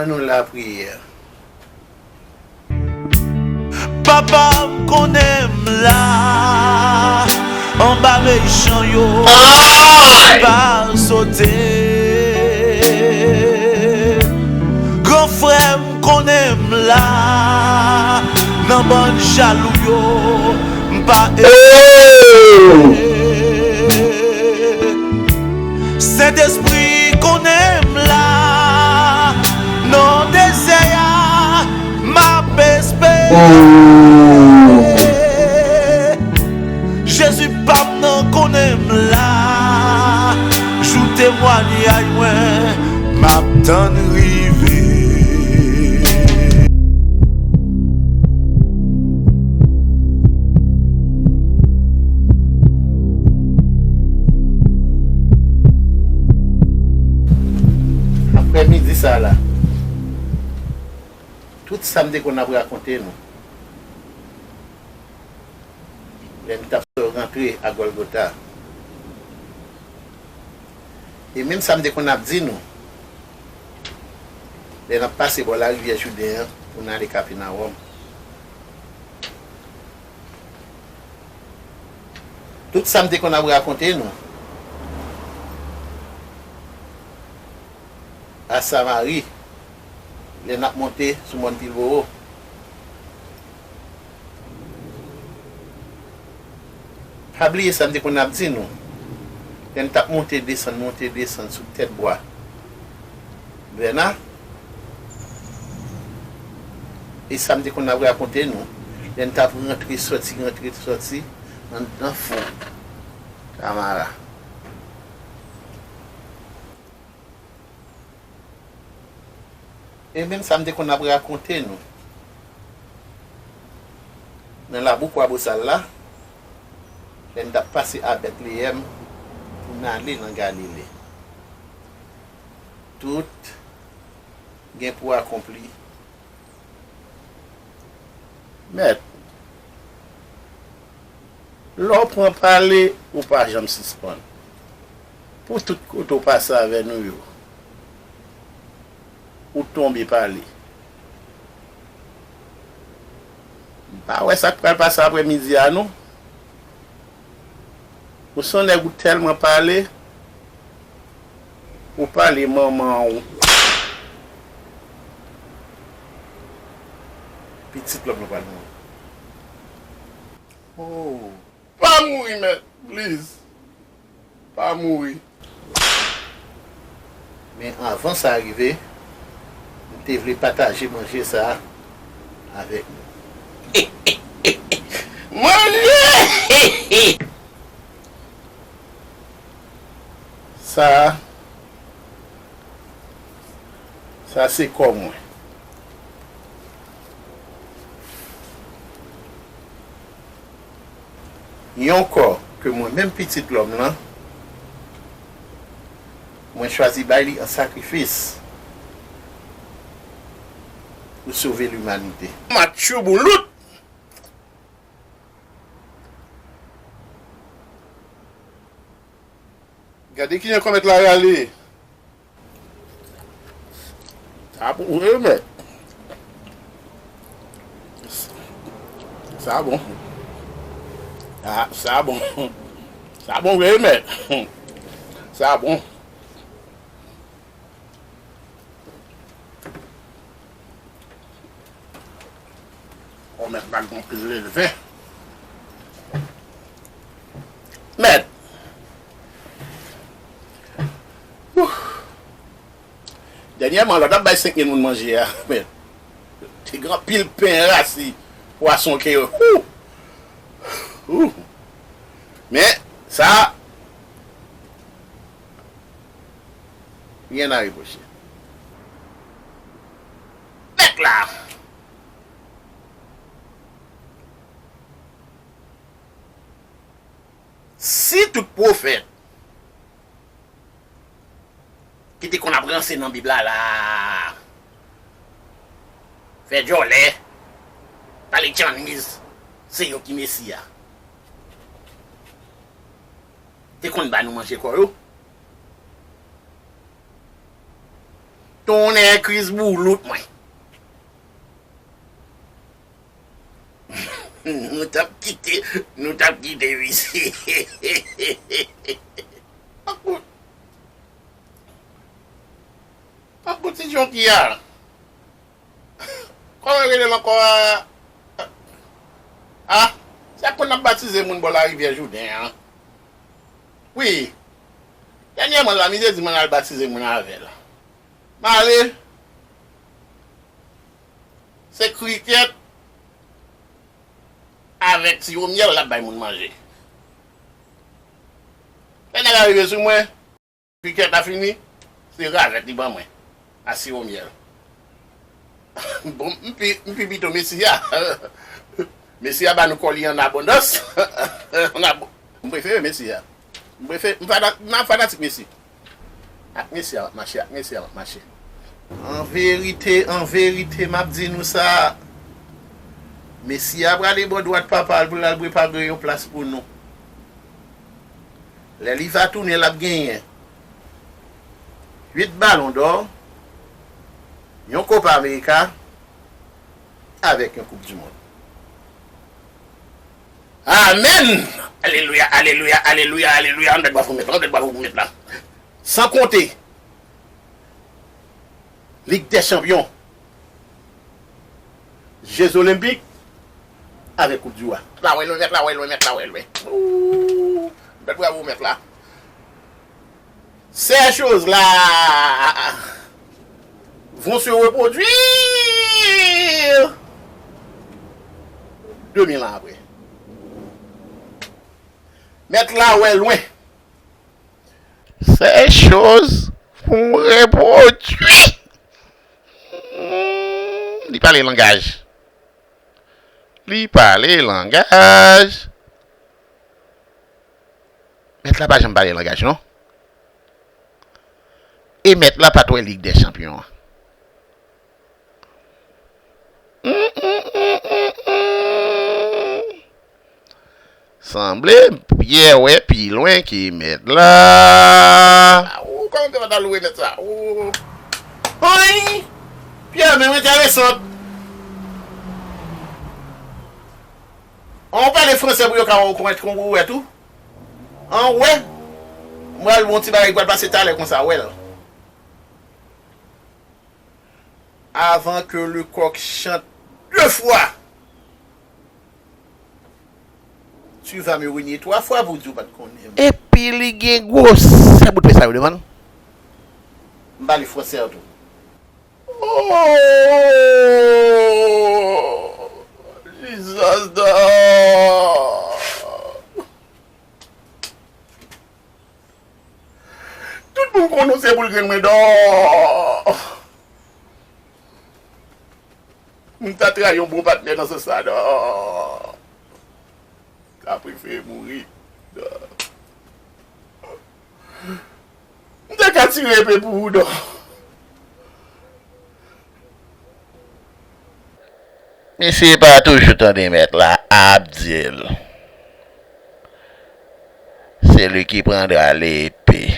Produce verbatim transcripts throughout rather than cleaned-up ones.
Nou lapriyè. Papa m konnen m la, anba vye chan yo, pa sote. Gran frè m konnen m la, nan bann jalou yo, m pa. Sentespri konnen m la, nan dezè a, m ap espere. Jezi pa m nan konnen m la, jou temwanyaj mwen, m ap tann rive. Aprèmidi sa la, tout sa m te konn ap rakonte nou, lè n t ap sot rantre a Gòlgota, e menm sa m te konn ap di nou, lè n ap pase bò larivyè Jouden an pou n ale Kapènawòm. Tout sa m te konn ap rakonte nou a Samari, lè n ap monte sou mòn Pilbowo. Pa bliye sa m te konn ap di nou, lè n t ap monte desann, monte desann sou tèt bwa Bèna. E sa m te konn ap rakonte nou, lè n t ap rantre sòti, rantre sòti anndan fon Tamara. E menm sa m te konn ap rakonte nou, nan labou Kwabosal la, lè n t ap pase a Bètleyèm pou n ale nan Galile. Tout gen pou akonpli. Mèt, lè w pran pale, ou pa janm sispann. Pou tout kote w pase avè nou yo, ou tonbe pale. M pa wè sa k pral pase aprèmidi a non. Ou se yon nèg ou tèlman pale, ou pale manman w. Pitit lòm nan pral mouri. Oh. Pa mouri, mèt, please. Pa mouri. Men anvan sa rive, m te vle pataje manje sa a avèk nou. Manje! Sa a, sa se kò mwen. Yon kò ke mwen menm Pitit Lòm lan, mwen chwazi bay li an sakrifis pou sove limanite. Matchou boulout! Gade kijan kòmèt la rale. Sa bon vre, mèt. Sa bon. Ah, sa bon. Sa bon vre, mèt. Sa bon. O, mèt, bag gon pil leve. Mèt! Ouh! Dènyèman, lòt ap bay senk mil moun manje a, mèt. Te gen anpil pen, rasi, pwason ke yo. Ouh! Ouh! Men, sa, rien à reprocher. Mèt la! Si tout pwofèt ki te konn ap ranse nan Bib la, la, fè djòlè, pale tchanniz, se yo ki Mesi a. Te konn ba nou manje kò yo. Tonnè Kris boulout mwen. Nou t ap kite, nou t ap kite misye. Tankou, tankou ti Jonki a. Kòman yo rele l ankò a? A, se ak moun ap batize moun bò larivyè Jouden an. Wi. Dènyèman la, misye di m al batize moun avè l. M ale, se krikèt avèk siwo myèl l ap bay moun manje. Lè nèg la rive sou mwen, krikèt la fini, se ravèt li ban mwen, a siwo myèl. Bon, m pi, m pi pito Mesi a. Mesi a ba nou kò li an abondans. An abo-, m prefere Mesi a. M prefere, m fana-, m fanatik Mesi. Ak Mesi a m ap mache, ak Mesi a m ap mache. An verite, an verite, m ap di nou sa. Mesi a prale bò dwat papa l pou l al prepare yon plas pou nou. Lè li va tounen, l ap genyen uit Balon dò, yon Kopa Amerika, avèk yon Koup di Mond. Amèn! Alelouya, alelouya, alelouya, alelouya. Ann bat bravo pou mèt la, ann bat bravo pou mèt la. San konte Lig dè Chanpyon, Je Zolenpik, avèk Koup di Wa. Mèt la wè lwen, mèt la wè lwen, mèt la wè lwen. Ooh, bèl bravo mèt la. Ces choses-là vont se reproduire deux mille ans après. Mèt la wè lwen. Ces choses vont reproduire. Hmm, li pale langaj. Li pale langaj. Mèt la pa janm pale langaj, non. E mèt la pa t wè Lig dè Chanpyon an. Hmm, hmm, hmm, hmm, hmm. Sanble Pyè wè pi lwen ke mèt la. Ah, ou kòman te pa ta louwe mèt sa? Ou. Anyen! Pyè, men enteresan. An pale fransè pou yo ka wè w konprann, konprann ou wè tou. An wè. Mwen al bon ti bagay pral pase talè konsa, wè l. Avant que le coq chante deux fois, tu vas me renier trois fois pou di w pa t konnen m. Epi li gen gwosè bout pye sa yo devan l. M pale fransè an tou. Oh, Jesus, da. Tout moun konnen w se boul grenn mwen dò. M ta trayi yon bon patnè nan sans sa dò. M ta prefere mouri dò. M te ka tire epe pou ou dò. Misye pa toujou tande mèt la ap di l. Celui qui prendra l'épée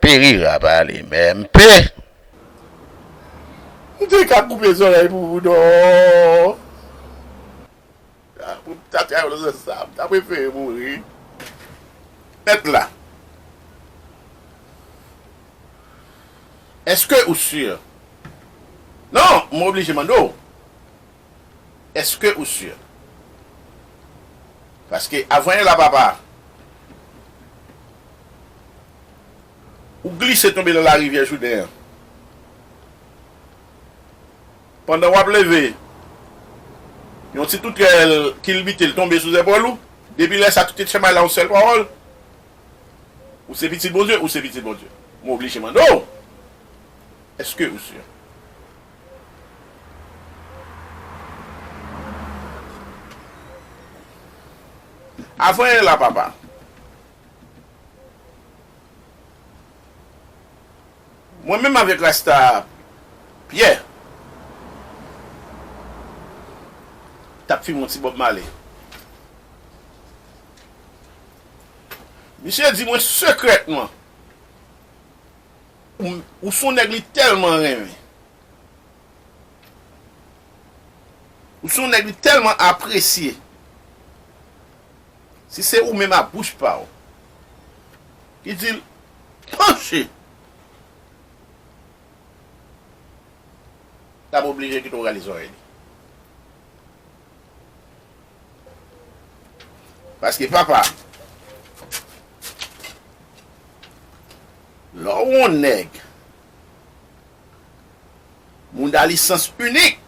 périra par l'épée. M te ka koupe zòrèy pou ou dò. Ah, pou m ta trayi w nan sans sa, m ta prefere mouri. Mèt la. Èske ou si? Non, m oblije mande w. Èske ou si? Paske avan yè la papa, ou glise tonbe nan larivyè Jouden an. Pandan w ap leve, yon ti toutèl kilbite l tonbe sou zèpòl ou. Depi lè sa, tout etchanmay la yon sèl pawòl. Ou se pitit Bondye, ou se pitit Bondye. Mwen oblije mande w, èske ou si? Avan yè la papa, mwen menm avèk Rasta Pyè t ap fimen yon ti Bob Marley. Misye di mwen sekrètman, Ou, ou se yon nèg li tèlman renmen. Ou se yon nèg li tèlman apresye. Si se ou menm a bouch pa w ki di l panche, l ap oblije kite w rale zòrèy li. Paske papa, lè w yon nèg, mouda li sans inik,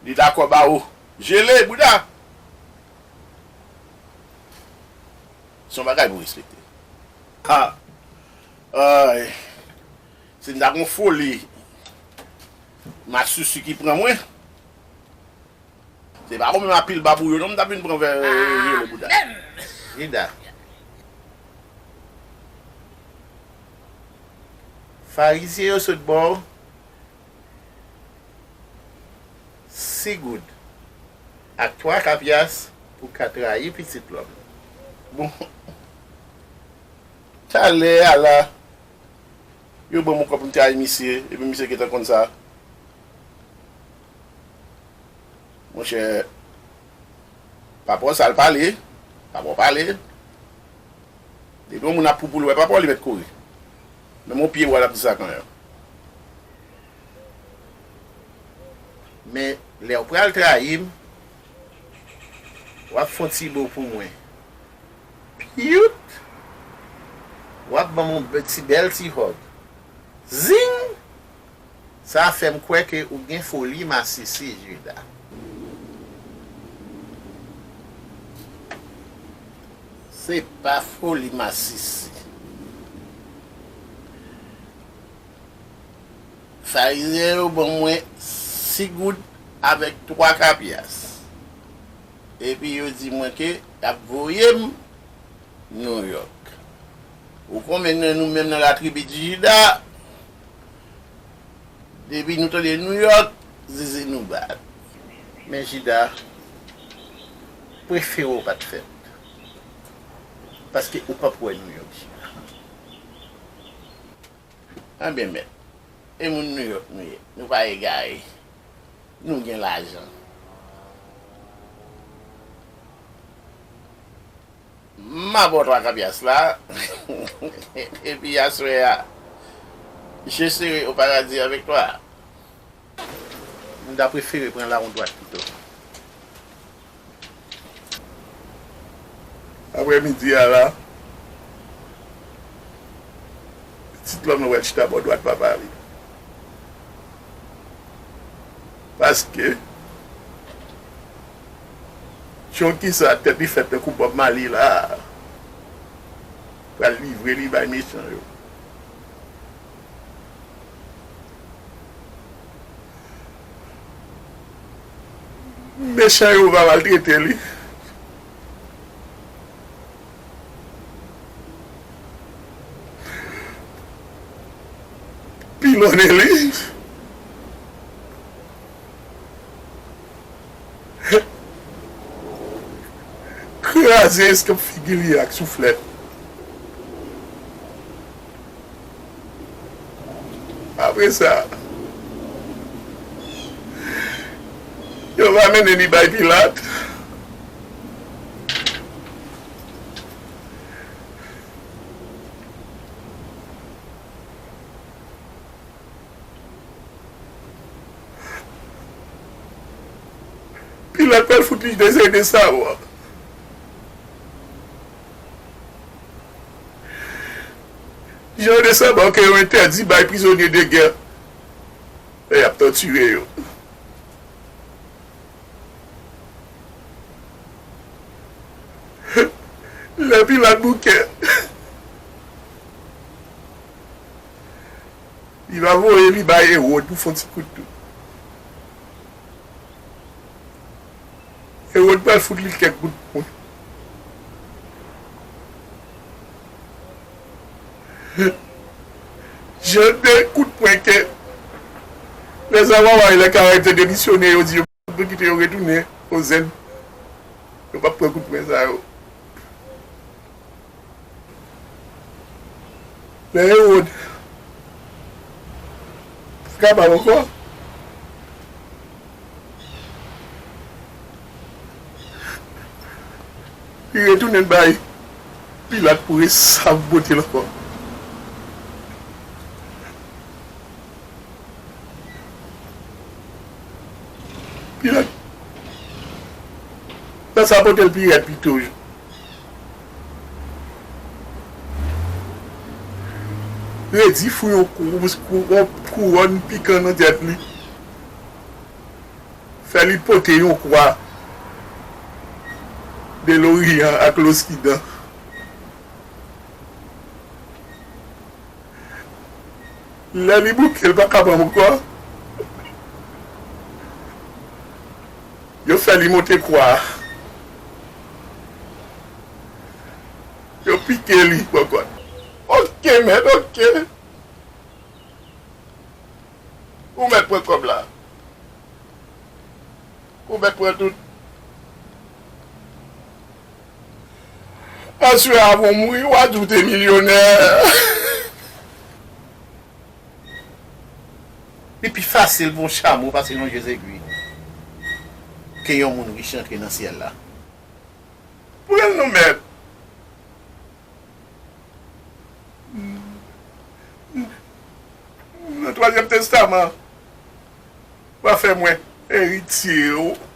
li dakò ba ou jele bouda. Se yon bagay pou respekte. Ha! Ay! Si m ta gon foli masisi ki pran mwen, se pa ou menm a pil babou yo non m t ap vin pran vè jele bouda. Jida. Farizyen yo sot ba w si goud ak twa kapyas pou ka trayi pitit lòm. Bon, talè a la, yo ban m yon kòb pou m trayi misye, epi misye gentan konn sa. Monchè, papa w sa l pale, papa w pale. Depi yon moun ap poupou l wè papa w li mèt kouri. Menm yon pye bwa l ap di sa kanmenm. Men lè w pral trayi m, w ap fè yon ti bo pou mwen. Pyut! W ap ban m yon bè- ti bèl ti hug. Zing! Sa fè m kwè ke ou gen foli masisi, Jida. Se pa foli masisi. Farizyen yo ban mwen sis goud avèk twa kapyas. Epi yo di mwen ke y ap voye m Nouyòk. Ou konnen nou menm nan latribi di Jida, depi nou tande Nouyòk, zizi nou bat. Men Jida, prefere w pa t fèt. Paske ou p ap wè Nouyòk, Jida. Anben mèt, e moun Nouyòk nou ye, nou pa egare, nou gen lajan. M a ba w twa kapyas la, epi aswè a, je serai au paradis avec toi. M ta prefere pran lawon dwat pito. Aprè midi a la, pitit lòm nan pral chita bò dwat papa li. Paske, John kisa tèt li fèt tankou Bob Marley la, pral livre li bay mechan yo. Mechan yo va maltrete li. Pilonnen li. Kraze eskanp figi li ak souflèt. Apre sa, yo va mennen li bay Pilat. Pilat pral fout li dèzè de Sawa. Jan de Sawa ke yo entèdi bay prizonye de gè lè y ap tòtire yo. Lè Pilat bouke, li va voye li bay Ewòd pou fè yon ti kout tou. Ewòd pral fout li kèk kout pwen. Jan de kout pwen ke lèzawaway lè karayib te demisyone, yo di yo pou kite yo retounen o Zend. Yo p ap pran kout pwen sa yo. Lè Ewòd Kapab ankò. Li retounen l bay Pilat pou resabote l ankò. Pilat. Nan sa pote l pi rèd pito. Redi fou yon kou-, kou-, yon kouwòn pikan nan tèt li. Fè li pote yon kwa de Loryan ak Loskidan. Lè li bouke, l pa ka pran ankò. Yo fè li monte kwa a. Yo pike li bò kote. Oke, mèt, oke. Ou mèt pran kòb la. Ou mèt pran tout. Aswè a, avan w mouri, w a di w te milyonè. Li pi fasil pou yon chamo pase yon je zegwi ke yon moun rich antre nan syèl la. Pran l non, mèt. Nan twazyèm testaman, w a fè mwen eritye w.